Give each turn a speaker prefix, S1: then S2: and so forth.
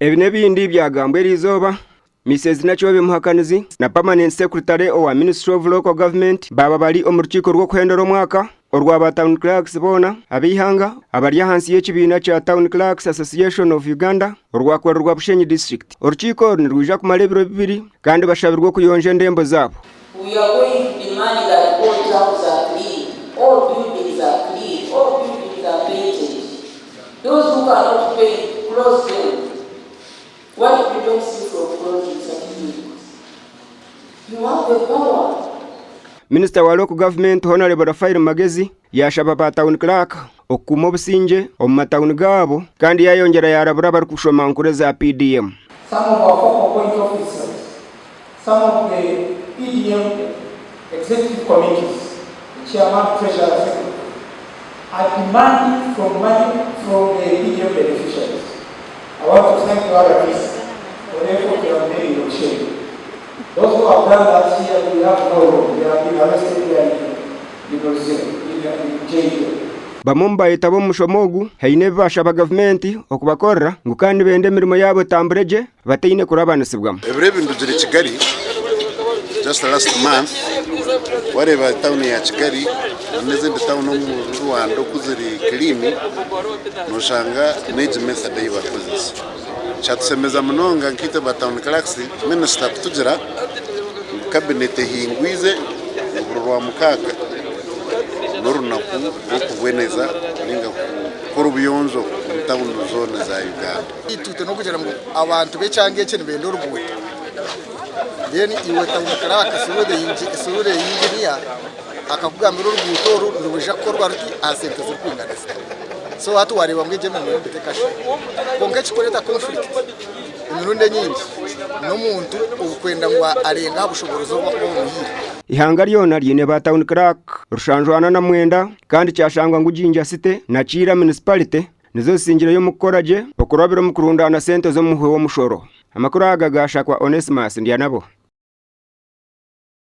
S1: Ebi n'ebindi byagambwa eriizooba, Mises Nakyobe Muhakanizi na Permanent Secretary owa Ministry of Local Government baaba bari omu rukiiko rw'okuhendera omwaka orwa ba Town Clerks boona ab'eihanga abari ahansi y'ekibiina kya Town Clerks Association of Uganda orwakorerwa Bushenyi District. Orukiiko oru nirwija kumara ebiro bibiri kandi bashabirwe okuyonja endembo zaabo.
S2: We are going to demand that all towns are clean, all buildings are clean, all buildings are painted. Those who cannot paint, close them. What prevents you from closing such buildings? You have the power.
S1: Minisita wa Local Government Honarebo Raphael Magezi yaashaba ba Town Clerk okukuuma obusingye omu matauni gaabo kandi yaayongyera yaarabura abarikushoma nkuru eza PDM.
S3: Some of our focal point officers, some of the PDM executive committees, the chairman, treasurer, secretary, are demanding from money from the PDM beneficiaries. I want to thank the RDC for the effort you have made in Rushenyi. Those who have done that here, we have no role. They have been arrested here in, in Rusiru, in, in jail.
S1: Bamwe omu bayetaba omu mushomo ogu haine ebi bashaba gavumenti okubakorera ngu kandi nibenda emirimo yaabo etambure gye bataine kurabanisibwamu.
S4: Ebiro ebi ndugire Kigali just last month wareeba tawuni ya Kigali n'ezindi tawuni omu Rwanda oku ziri clean noshanga n'egi method ei barikukozesa. Kyatushemeza munonga nkaitwe ba town clerks minisita kutugira ngu cabinet ehingwize ngu buri rwamukaaga n'orunaku rw'okuboneza ninga kukora obuyonjo omu tawuni zoona eza Uganda.
S5: Itwe n'okugira ngu abantu b'ekyanga eki nibenda oruguuto then iwe town clerk through the engineer akakugambira oruguuto oru nirwija kukorwa ruti aha sente zirikwingana zita. So hati wareeba ngu egyo emirimo yombi tekashusha. Kwonka ekirikureeta conflict emirundi enyingi n'omuntu orikwenda ngu arenge aha bushoboorozi obu barikuba bamuhaire.
S1: Eihanga ryona ryine ba Town Clerk 79 kandi kyashangwa ngu Jinja City na Kiira Municipality nizo zisingireyo omu kukora gye okurabira omu kurundaana sente z'omuhwi w'omushoro. Amakuru aga gaashakwa Onesmus Ndyanabo.